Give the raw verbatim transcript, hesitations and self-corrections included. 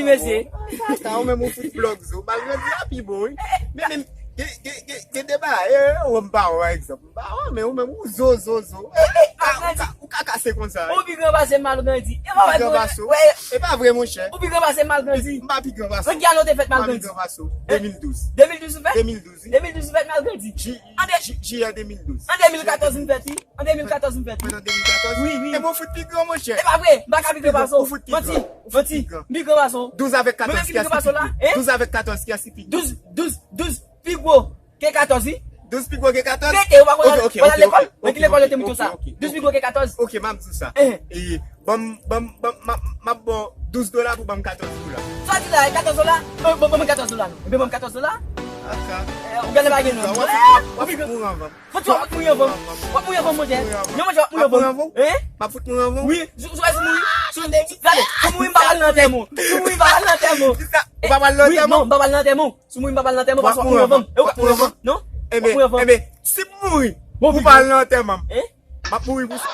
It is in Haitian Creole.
Mesye. Sa, ou menm ou fout blòk zo. Malgrandi a pi bon, wi. Men, men, gen, gen, gen, gen de bagay, eh, ou m pa wè, pa egzanp. M pa wè, men ou menm ou zo, zo, zo. Eh, eh, ou ka, ou ka kase konsa. Ou pi gran pase Malgrandi. E pa vre, monchè. E pa vre, monchè. Ou pi gran pase Malgrandi. M pa pi gran pase. Nan ki ane w te fèt Malgrandi? M pa pi gran pase. Hein? De mil douz. De mil douz ou fèt? De mil douz, wi. De mil douz ou fèt Malgrandi. Ji-, An de- ji-, jiyè de mil douz. An de mil katòz m fèt, wi. An de mil katòz m fèt, wi. Mwen an de mil katòz? Wi, wi. E bon, ou fout pi gran, monchè. E pa vre, m pa ka pi gran pase w. Ou fout pi gran. Manti, manti. M pi gran pase w. Douz avèk katòz ki pi gwo? Hein? Douz avèk katòz ki pi gwo? Douz, douz, douz pi gwo ke katòz, wi. Douz pi gwo ke katòz? Rete, ou pa konn al lekòl? Nan ki lekòl yo te montre w sa? Douz pi gwo ke katòz? Ok, m ap di w sa. Eh. E, ban m, ban m, ban m, m ap, m ap ba w douz dola pou ban m katòz dola. Sa w di la, e katòz dola? Ban, ban, ban mwen katòz dola, non. Ebyen, ban m katòz dola. Aka. Eh, ou gade pa gen non. W ap, w ap, w ap mouri anvan m. Fò w ap mouri anvan m. W ap mouri anvan m, monchè. Non, monchè, w ap mouri anvan m. Hein? M ap fout mouri anvan w. Wi, sou, sou, sou mouri. Sou, gade, sou mouri, m pa pral nan antèman w. Sou mouri, m pa pral nan antèman w. Ou pa pral nan antèman w? Non, m pa pral nan antèman w. Sou mouri, m pa pral nan antèman w, paske w ap mouri anvan m. E w ap mouri anvan m, non? W ap mouri anvan m. Enben, si m mouri, ou pa al nan antèman m. Hein? M ap mouri pou sa.